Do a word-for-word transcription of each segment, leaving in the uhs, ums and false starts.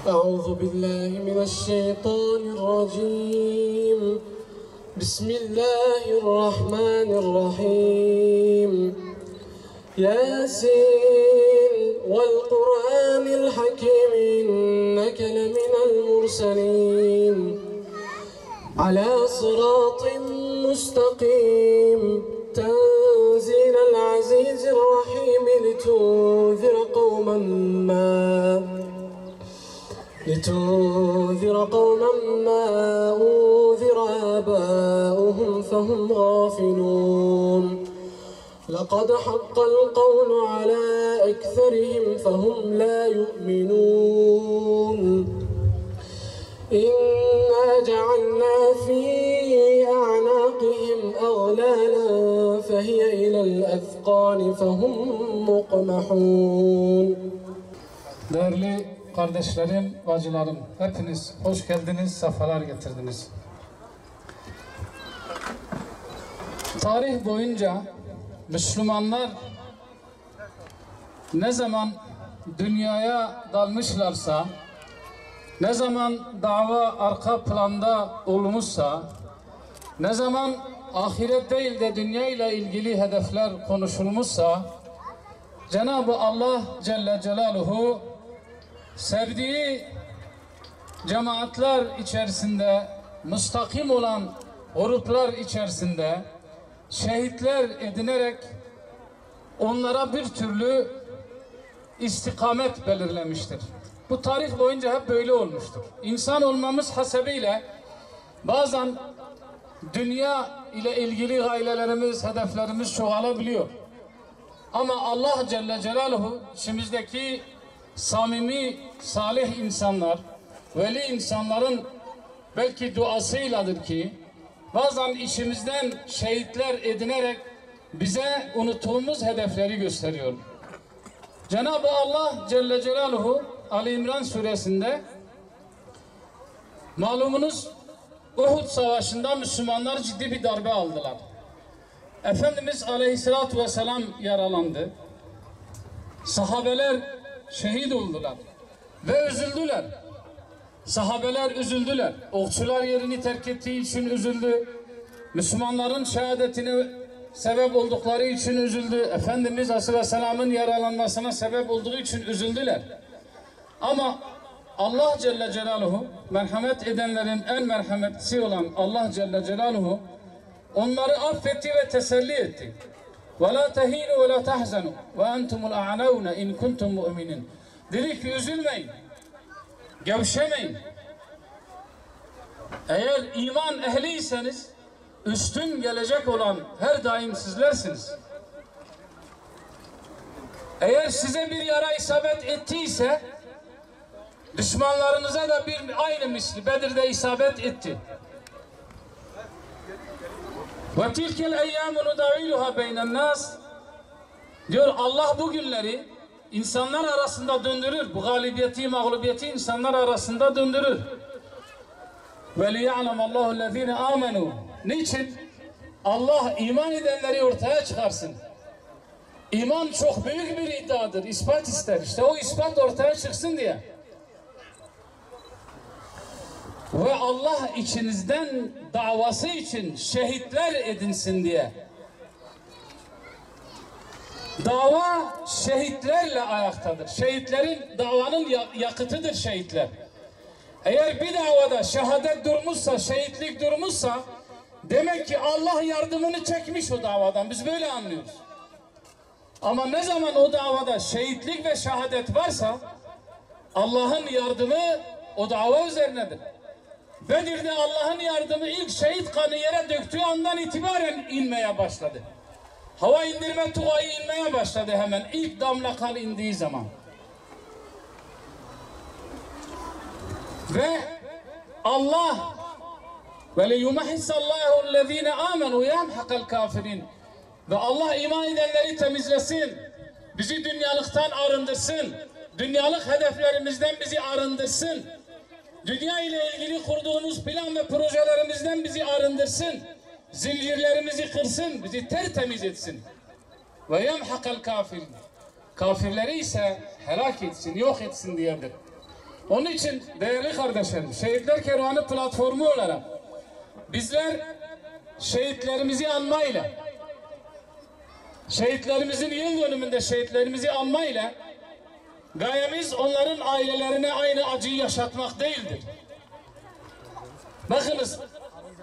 أعوذ بالله من الشيطان الرجيم. بسم الله الرحمن الرحيم. ياسين والقرآن الحكيم إنك لمن المرسلين على صراط مستقيم تنزيل العزيز الرحيم لتنذر قوما ما لتنذر قوما ما أنذر آباؤهم فهم غافلون. لقد حق القول على أكثرهم فهم لا يؤمنون. إنا جعلنا في أعناقهم أغلالا فهي إلى الأذقان فهم مقمحون. Değerli kardeşlerim, bacılarım, hepiniz hoş geldiniz, sefalar getirdiniz. Tarih boyunca Müslümanlar ne zaman dünyaya dalmışlarsa, ne zaman dava arka planda olmuşsa, ne zaman ahiret değil de dünya ile ilgili hedefler konuşulmuşsa, Cenab-ı Allah Celle Celaluhu sevdiği cemaatler içerisinde, müstakim olan gruplar içerisinde şehitler edinerek onlara bir türlü istikamet belirlemiştir. Bu tarih boyunca hep böyle olmuştur. İnsan olmamız hasebiyle bazen dünya ile ilgili gayelerimiz, hedeflerimiz çoğalabiliyor. Ama Allah Celle Celaluhu içimizdeki samimi, salih insanlar, veli insanların belki duasıyladır ki, bazen içimizden şehitler edinerek bize unuttuğumuz hedefleri gösteriyor. Cenab-ı Allah Celle Celaluhu Ali İmran suresinde, malumunuz, Uhud Savaşı'nda Müslümanlar ciddi bir darbe aldılar. Efendimiz Aleyhisselatü Vesselam yaralandı. Sahabeler şehit oldular ve üzüldüler. Sahabeler üzüldüler. Okçular yerini terk ettiği için üzüldü. Müslümanların şehadetine sebep oldukları için üzüldü. Efendimiz Aleyhisselam'ın yaralanmasına sebep olduğu için üzüldüler. Ama Allah Celle Celaluhu, merhamet edenlerin en merhametlisi olan Allah Celle Celaluhu onları affetti ve teselli etti. "Ve la tehinu ve la tahzenu ve entumul a'launa in kuntum mu'minin." Dedi ki, üzülmeyin, gevşemeyin. Eğer iman ehliyseniz, üstün gelecek olan her daim sizlersiniz. Eğer size bir yara isabet ettiyse, düşmanlarınıza da bir aynı misli Bedir'de isabet etti. "Ve tilkel eyyamu nudaviluha beynen nas." Diyor, Allah bu günleri insanlar arasında döndürür. Bu galibiyeti, mağlubiyeti insanlar arasında döndürür. "Ve liya'lem Allahu lezine amenu." Niçin? Allah iman edenleri ortaya çıkarsın. İman çok büyük bir iddiadır, ispat ister. İşte o ispat ortaya çıksın diye. Ve Allah içinizden davası için şehitler edinsin diye. Dava şehitlerle ayaktadır. Şehitlerin, davanın ya-, yakıtıdır şehitler. Eğer bir davada şehadet durmuşsa, şehitlik durmuşsa, demek ki Allah yardımını çekmiş o davadan. Biz böyle anlıyoruz. Ama ne zaman o davada şehitlik ve şehadet varsa, Allah'ın yardımı o dava üzerinedir. Bedir'de Allah'ın yardımı ilk şehit kanı yere döktüğü andan itibaren inmeye başladı. Hava indirme tugayı inmeye başladı hemen ilk damla kan indiği zaman. Ve Allah, "Ve liyumahhissallahu lezine amenu ve yemhaqal kafirin." Ve Allah iman edenleri temizlesin. Bizi dünyalıktan arındırsın. Dünyalık hedeflerimizden bizi arındırsın. Dünya ile ilgili kurduğumuz plan ve projelerimizden bizi arındırsın. Zincirlerimizi kırsın, bizi tertemiz etsin. "Ve yemhaqal kafir." Kafirleri ise helak etsin, yok etsin diyedir. Onun için değerli kardeşlerim, Şehitler Kervanı platformu olarak bizler şehitlerimizi anmayla, şehitlerimizin yıl dönümünde şehitlerimizi anmayla gayemiz onların ailelerine aynı acıyı yaşatmak değildir. Bakınız,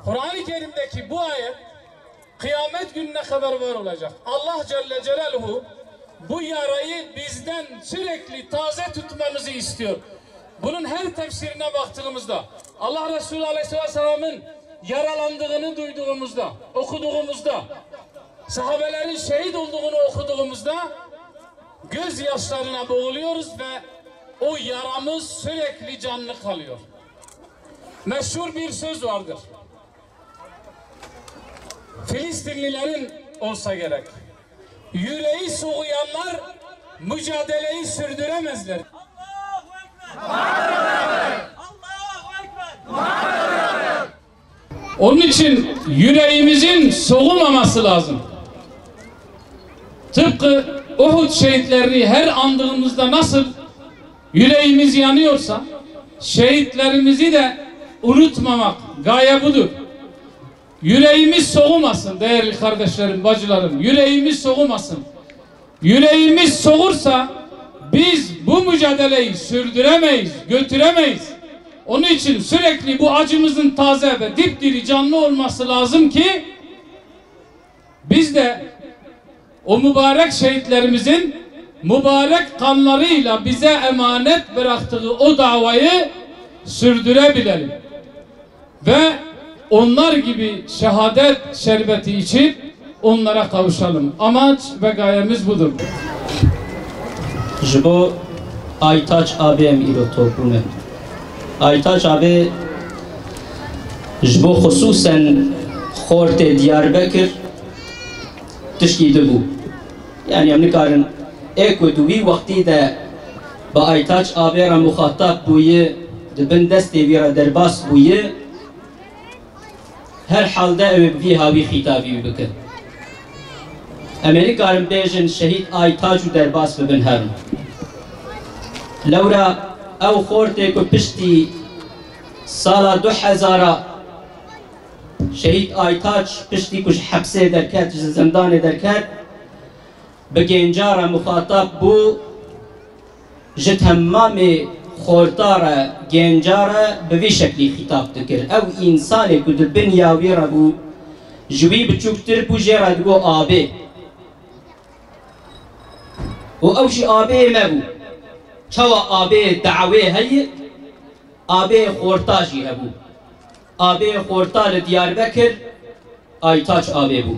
Kur'an-ı Kerim'deki bu ayet kıyamet gününe kadar var olacak. Allah Celle Celaluhu bu yarayı bizden sürekli taze tutmamızı istiyor. Bunun her tefsirine baktığımızda, Allah Resulü Aleyhisselatü Vesselam'ın yaralandığını duyduğumuzda, okuduğumuzda, sahabelerin şehit olduğunu okuduğumuzda gözyaşlarına boğuluyoruz ve o yaramız sürekli canlı kalıyor. Meşhur bir söz vardır. Filistinlilerin olsa gerek. Yüreği soğuyanlar mücadeleyi sürdüremezler. Onun için yüreğimizin soğumaması lazım. Tıpkı Uhud şehitlerini her andığımızda nasıl yüreğimiz yanıyorsa, şehitlerimizi de unutmamak, gaye budur. Yüreğimiz soğumasın değerli kardeşlerim, bacılarım, yüreğimiz soğumasın. Yüreğimiz soğursa biz bu mücadeleyi sürdüremeyiz, götüremeyiz. Onun için sürekli bu acımızın taze ve dipdiri canlı olması lazım ki biz de o mübarek şehitlerimizin mübarek kanlarıyla bize emanet bıraktığı o davayı sürdürebilelim. Ve onlar gibi şehadet şerbeti içip onlara kavuşalım. Amaç ve gayemiz budur. Ji bo Aytaç abê em îro topbûne. Aytaç abê ji bo xisûsen xortê Diyarbekir tişkî dibû. Yanî em nikarin ê ku di wî wextî de bi Aytaç abê re muxatab bûye, di bin destê wî re derbas bûye, her halde ew ê bi vî hawî xîtavî wî bikin. Em ê nikarin bêjin şehîd Aytaç û derbas bibin herin. Lewra ew xortê ku piştî sala du hezar a şehîd Aytaç piştî ku ji hepsê derket, ji zindanê derket, bi genca re muxatab bû, ji temamê xorta re, genca re bi vî şeklî xîtab dikir. Ew însanê ku di bin ya wî re bû, ji wî biçûktir bû, jê re digot abê. Û ew jî abê me bû. Çawa abê dawê heye, abê xorta jî hebû. Abê xorta li Diyarbekir Aytaç abê bû.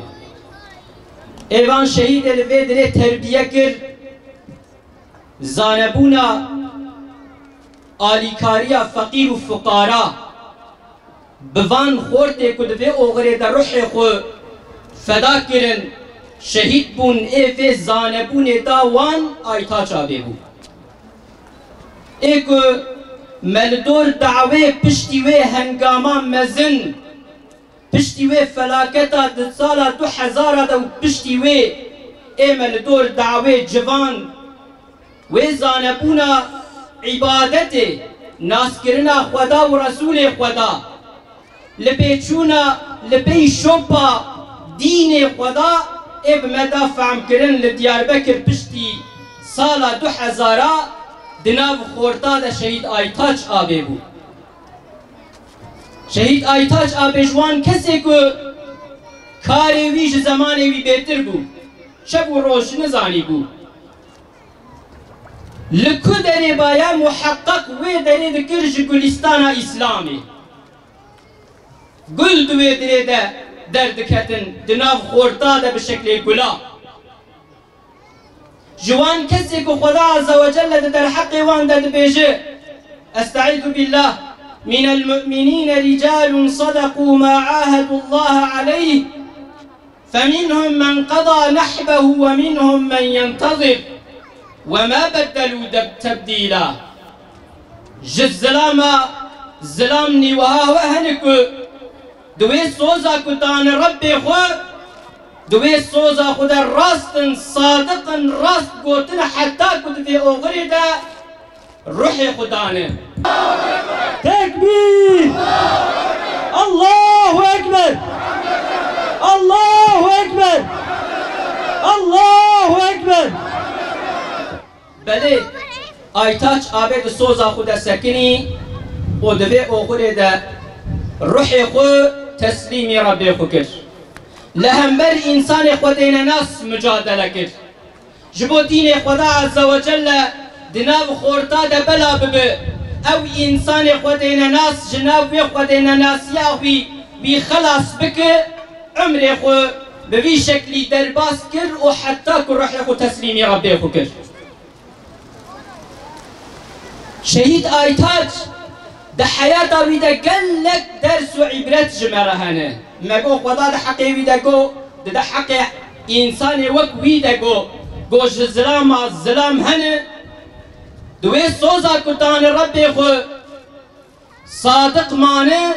Êvan şehîdê li vê dirê terbiye kir, zanebûna alîkariya feqîr û fuqara bi van xortê ku di vê oxirê de ruhê xwe feda kirin, şehîd bûn, ê vê zanebûnê da wan Aytaç abê bû. Ê ku me li dor dawê piştî wê hengama mezin, piştî wê felaketa di sala du hezar de û piştî wê ê me li dor dawê civan, wê zanebûna îbadetê, naskirina Xweda û Resûlê Xweda, li pêçûna, li pey şopa dînê Xweda ê bi me da fehmkirin li Diyarbekir piştî sala du hezar a di nav xorta de şehîd Aytaç abê bû. Şehîd Aytaç abê ji wan kesê ku karê wî ji zemanê wî bêtir bû, şev û roj nizanîbû. Li ku derê baye muheqeq wê derê dikir ji gulîstana Îslamê. Gul di wê dirê de derdiketin, di nav xorta de bi şeklê gula. Ji wan kesê ku Xweda Azze ve Celle di derheqê wan de dibêje, Estaizu billah, minel mu'minîne ricalun sadakû ma ahedullaha aleyh, feminhum men qeda nehbehu ve minhum men yentezir ve ma beddelû deb-, tebdîla. Ji zilama zilam nî wiha we hene ku di wê soza ku dane Rebbê xwe, di wê soza xwe de rast in, sadiq in, rast gotin, heta ku di vê oxirê de Ruhê xwe dane. Tekbîr! Allahu Ekber! Allahu Ekber! Allahu Ekber! Belê, Aytaç abê di soza xwe de sekinî û di vê oxirê de ruhê xwe teslîmî Rebbê xwe kir. Li hember însanê xwedênenas micadele kir. Ji bo dînê Xweda Azze ve Celle di nav xorta de bela bibe. Ew însanê xwedênenas ji nav wê xwedênenasiya wî, wî xelas bike, emrê xwe bi vî şeklî derbas kir û heta ku ruhê xwe teslîmî Rebbê xwe kir. Şehîd Aytaç di heyata wî de gelek ders û îbret ji me re hene. Me got Xweda di heqê wî de got, di, di heqê însanê wek wî de got, got ji zilama zilam hene. Di wê soza ku dane Rebbê xwe sadiq mane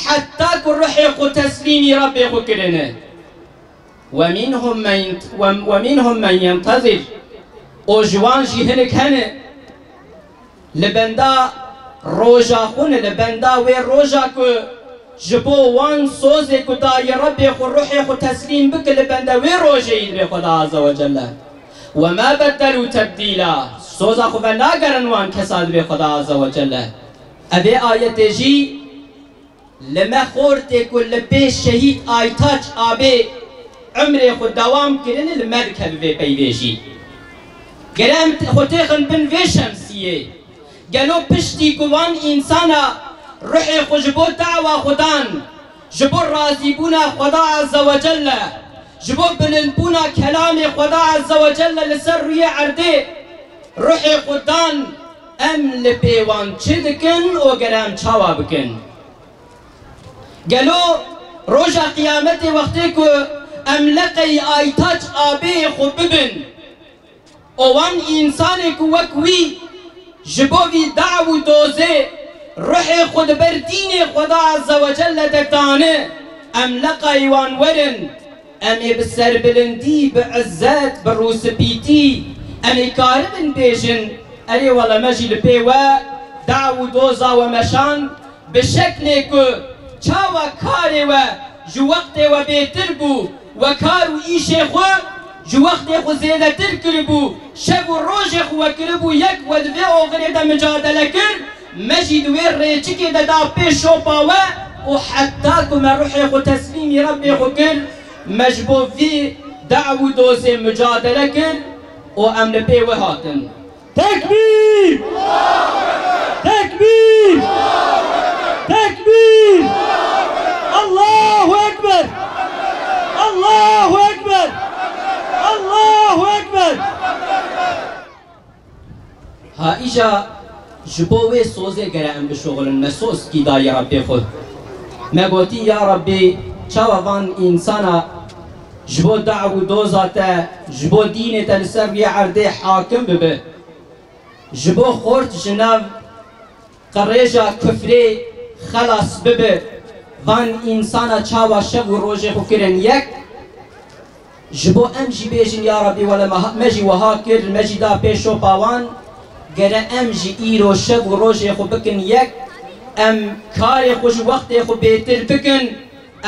heta ku ruhê xwe teslîmî Rebbê xwe kirine. ومنهم من ين-، ومنهم من ينتظر. Û ji wan jî hinek hene li benda roja xwe ne, li benda wê roja ku ji bo wan sozê ku dayî Rebbê xwe ruhê xwe teslîm bike, li benda wê rojê yî divê Xweda Azze ve Celle. وما بدلوا تبديلا. Soza xwe venagerin wan kesa divê Xweda Azze ve Celle. Evê ayetê jî Li me xortê ku li pê şehîd Aytaç abê emrê xwe dewam kirine, li me dikeve vê peyvê jî. Gere em t-, xwe têxin bin vê şemsiyê. Gelo piştî ku van însana ruhê xwe ji bo dawa xwe dan, ji bo razîbûna Xweda Azze ve Celle, ji bo bilindbûna kelamê Xweda Azze ve Celle li ser rûyê erdê ruhê xwe dan, em li pê wan çi dikin û gere em çawa bikin? Gelo roja qiyametê wextê ku em leqeyî Aytaç abeyê xwe bibin û wan însanê ku wek wî ji bo vî daw û dozê ruhê xwe di ber dînê Xweda Azze ve Celle de dane, em leqayî wan werin, em ê bi serbilindî, bi izzet, bi rûspîtî, em ê karibin bêjin, erê wele me jî li pê we daw û doza we meşand, bi şeklê ku çawa karê we ji wextê we bêtir bû, we kar û îşê xwe ji wextê xwe zêdetir kiribû, şev û rojê xwe we kiribû yek, we di vê oxirê de micadele kir, me jî di wê rêçikê de da pê şopa we û heta ku me ruhê xwe teslîmî Rebbê xwe kir, me ji bo vî daw û dozê micadele kir û em li pê we hatin. Tekbîr! Tekbîr! Tekbîr! Allahu Ekber! Allahu Ekber! Allahu Ekber! Ha îja ji bo wê sozê gere em bişoxilin, me soz kî dayî Rebbê xwe. Me gotî, ya Rebbî, çawa van însana ji bo daw û doza te, ji bo dînê te li ser rûyê erdê hakim bibe, ji bo xort ji nav qirêja kufrê xelas bibe, van însana çawa şev û rojê xwe kirin yek, ji bo em jî bêjin, ya Rebbî, wele me ha-, me jî wiha kir, me jî da pê şopa wan, gere em jî îro şev û rojê xwe bikin yek, em karê xwe ji wextê xwe bêtir bikin,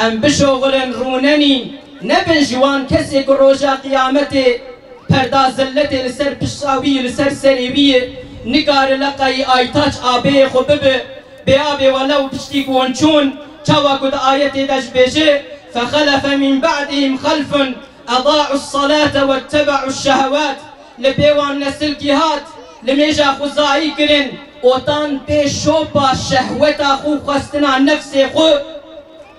em bişoxilin rûnenî, nebin ji wan kesê ku roja qiyametê perda zilletê li ser pişta wî ye, li ser serê wî ye, nikare leqayî Aytaç abeyê xwe bibe, bê abê wele û piştî ku hûn çûn, çawa ku di ayetê de jî bêje, فخلف من بعدهم خلف أضاعوا الصلاة واتبعوا الشهوات. Li pê wan nesilkî hat, limêja xwe zayî kirin, otan pê şopa şehweta xwe û xwestina nefsê xwe,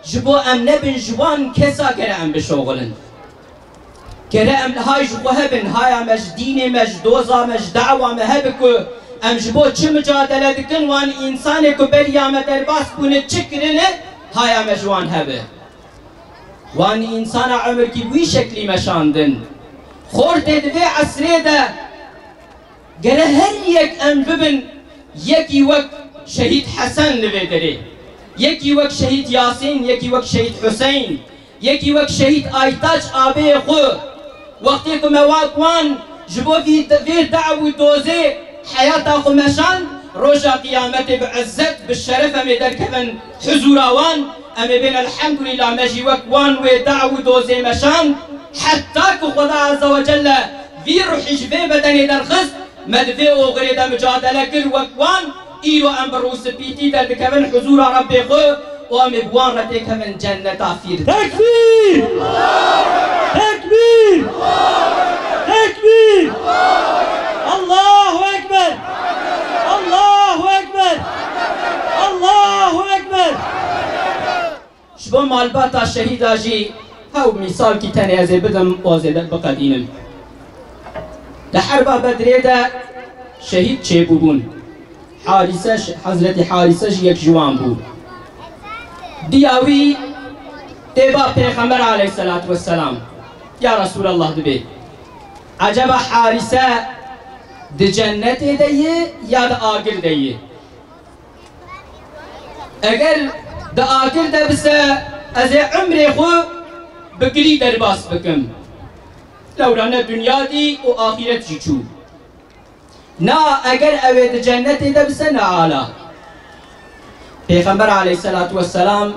ji bo em nebin ji wan kesa gere em bişoxilin. Gere em li hay ji xwe hebin, haya me ji dînê me, ji doza me, ji dawa me hebe ku em ji bo çi micadele dikin, wan însanê ku beriya me derbas bûne çi kirine, haya me ji wan hebe. Wan însana emirkî bi wî şeklî meşandin. Xortê di vê esrê de gere her yek em bibin, yekî wek Şehîd Hesen li vê derê, yekî wek Şehîd Yasîn, yekî wek Şehîd Huseyn, yekî wek Şehîd Aytaç abeyê xwe. Wextê ku me wek wan ji bo vî, vê daw û dozê Heyata xwe meşand, roja qiyametê bi izzet, bi şeref em ê derkevin huzûra wan, em ê bên elhemdulîla me jî wek wan wê daw û dozê meşand, heta ku Xweda Azze ve Celle vî ruhî ji vê bedenê derxist, me di vê oxirê de micadele kir wek wan, îro em bi rûspîtî derdikevin huzûra Rebbê xwe û em ê bi wan re têkevin cenneta Fîrdewsê. Tekbîr! Tekbîr! Tekbîr! Allahu Ekber! Allahu Ekber! Allahu Ekber! Ji bo malbata şehîda jî hew mîsalkî tenê ez ê bidim û ez ê biqedînim. Di herba Bedrê de şehîd çêbûbûn. Harîse, Hezretî Harîse jî yek ji wan bû. Diya wî tê ba Pêxember aleyhisselatu vesselam, ya Resulallah, dibê, eceba Harîse di cennetê de ye ya di agir de ye? Eger di agir de bise, ez ê umrê xwe bi girî derbas bikim. Lewra ne dinya dî û axîret jî çû. Na, eger ew ê di cennetê de bise, ne ala. Pêxember aleyhisselatu vesselam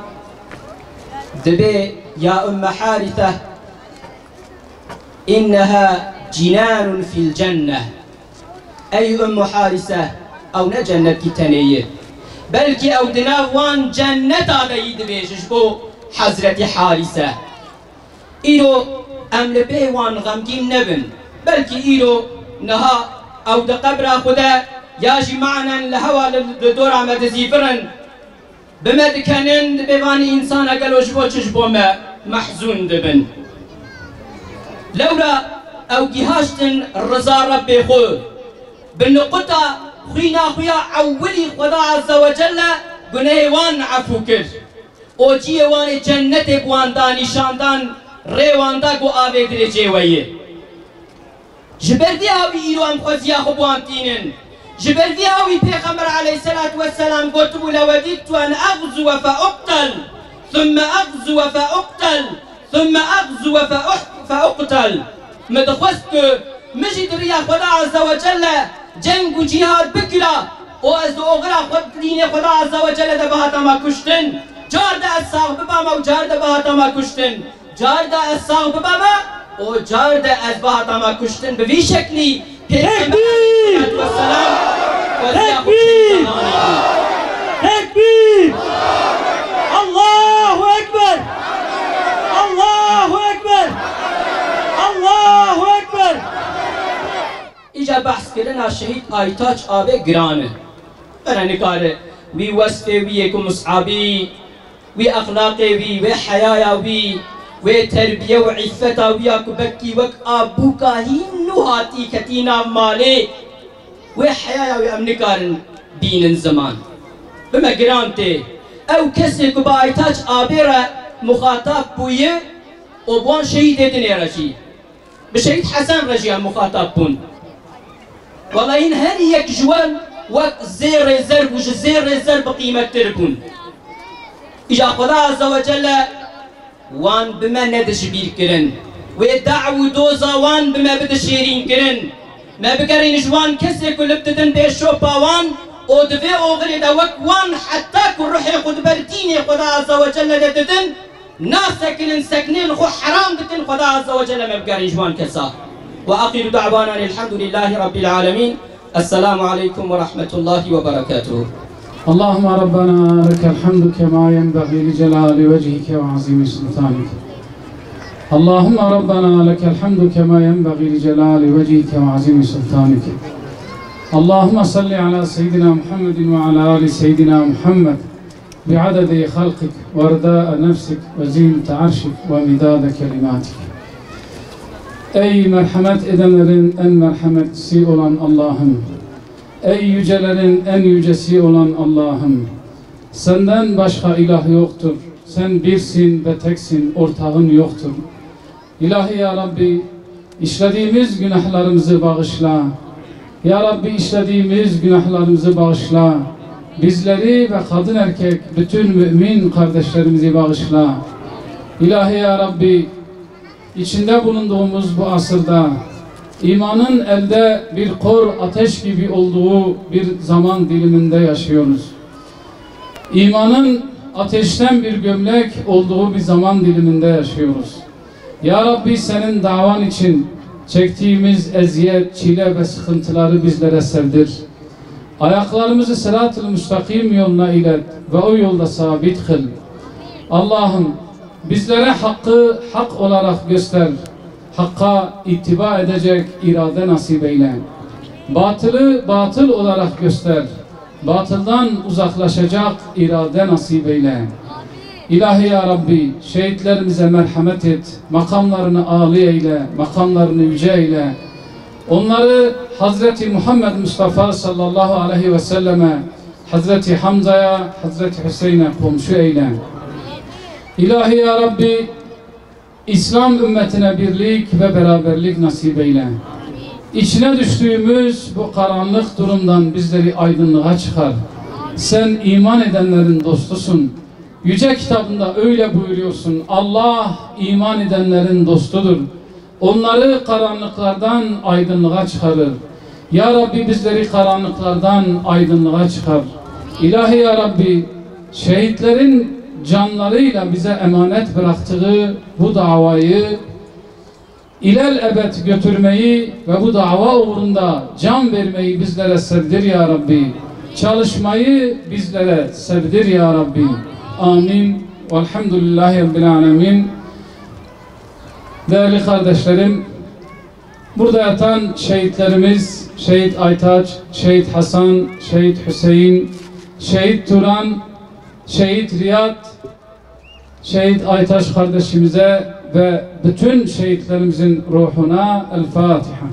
dibê, ya Umme Harithe, inneha cinanun fil cenneh. Ey Ummu Harise, ew ne cennetkî tenê ye. Belkî ew di nav wan cenneta de yî dibêje ji bo Hezretî Harise. Îro em li bê wan xemgîn nebin. Belkî îro niha ew di qebra xwe de ya jî manen li hewa li, li dora me dizîvirin. Bi me dikenin, dibê vanî însana gelo ji bo çi ji bo me mehzûn dibin. Lewra ew gihaştin riza Rebbê xwe. Bi nuqta xwîna xwe ya ewilî Xweda Azze ve Celle gunehê wan efû kir. Û ciyê wan ê cennetê bi wan da nîşan dan, rê wan da ku avê dirêjê we yê. Ji ber vî awî îro em xweziya xwe bi wan tînin. Ji ber vî awî Pêxember aleyhisselatu vesselam gotibû, "Lew wedîtu en eɣzuwe fe uqtel, thumme eɣzuwe fe uqtel, thumme eɣzuwe fe uq-, fe uqtel." Min dixwest ku min jî di riya Xweda Azze ve Celle ceng û cîhad bikira û ez di oxira xwe dînê Xweda Azze ve Celle de bihatama kuştin. Car de ez sax bibama û car de bihatama kuştin. Car de ez sax bibame û car de ez bihatama kuştin. Bi vî şeklî Pêxember Tekbîr! Aleyhisselatu vesselam xweziya xwe Tekbîr! Tekbîr! Allahu Ekber! Allahu Ekber! Allahu Ekber! Îca behskirina şehîd Aytaç Abê giran e. Mere nikare wî wesfê wî yê ku Mus'abî, wî exlaqê wî, wê heyaya wî, wê terbiye û îffeta wî ya ku belkî wek a bûka hîn nû hatî ketî nav malê, wê heyaya wî em nikarin bînin ziman. Bi me giran tê. Ew kesê ku bi Aytaç Abê re muxatab bûye û bi wan şehîdê dinê re jî. Bi Şehîd Hesen re jî em muxatab bûn. Wela hîn her yek ji wan wek zêrê zerb û ji zêrê zerb bi qîmettir bûn. Îja Xweda Azze ve Celle wan bi me nedijibîr kirin. Wê daw û doza wan bi me bide şêrîn kirin. Me bigerîn ji wan kesê ku li didin bê şopa wan û di vê oxirê de wek wan heta ku ruhê xwe di ber dînê Xweda Azze ve Celle de didin, nasekinin, seknên xwe heram dikin, Xweda Azze ve Celle me bigerîn ji wan kesa. Ve axiru da'wana elhamdülillahi rabbil alemin. Esselamu aleykum ve rahmetullahi ve berekatuhu. اللهم ربنا لك الحمد كما ينبغي لجلال وجهك وعظيم سلطانك. اللهم ربنا لك الحمد كما ينبغي لجلال وجهك وعظيم سلطانك. اللهم صل على سيدنا محمد وعلى آل سيدنا محمد. بعدد خلقك ورضاء نفسك وزينة عرشك ومداد كلماتك. Ey merhemet edenlerin en merhemetlisi olan Allah'ım. Ey yücelerin en yücesi olan Allah'ım. Senden başka ilah yoktur. Sen birsin ve teksin, ortağın yoktur. İlahi ya Rabbi, işlediğimiz günahlarımızı bağışla. Ya Rabbi, işlediğimiz günahlarımızı bağışla. Bizleri ve kadın erkek bütün mümin kardeşlerimizi bağışla. İlahi ya Rabbi, içinde bulunduğumuz bu asırda İmanın elde bir kor ateş gibi olduğu bir zaman diliminde yaşıyoruz. İmanın ateşten bir gömlek olduğu bir zaman diliminde yaşıyoruz. Ya Rabbi, senin davan için çektiğimiz eziyet, çile ve sıkıntıları bizlere sevdir. Ayaklarımızı sırat-ı müstakim yoluna ilet ve o yolda sabit kıl. Allah'ım, bizlere hakkı hak olarak göster, hakka ittiba edecek irade nasip eyle. Batılı batıl olarak göster, batıldan uzaklaşacak irade nasip eyle. İlahi ya Rabbi, şehitlerimize merhamet et, makamlarını âli eyle, makamlarını yüce eyle. Onları Hazreti Muhammed Mustafa sallallahu aleyhi ve selleme, Hazreti Hamza'ya, Hazreti Hüseyin'e komşu eyle. İlahi ya Rabbi, İslam ümmetine birlik ve beraberlik nasip eyle. İçine düştüğümüz bu karanlık durumdan bizleri aydınlığa çıkar. Sen iman edenlerin dostusun. Yüce kitabında öyle buyuruyorsun. Allah iman edenlerin dostudur. Onları karanlıklardan aydınlığa çıkarır. Ya Rabbi, bizleri karanlıklardan aydınlığa çıkar. İlahi ya Rabbi, şehitlerin canlarıyla bize emanet bıraktığı bu davayı ilelebet götürmeyi ve bu dava uğrunda can vermeyi bizlere sevdir ya Rabbi. Çalışmayı bizlere sevdir ya Rabbi. Amin. Velhamdülillahi Rabbil alemin. Değerli kardeşlerim, burada yatan şehitlerimiz, Şehit Aytaç, Şehit Hasan, Şehit Hüseyin, Şehit Turan, Şehit Riyad, Şehit Aytaç kardeşimize ve bütün şehitlerimizin ruhuna El Fatiha.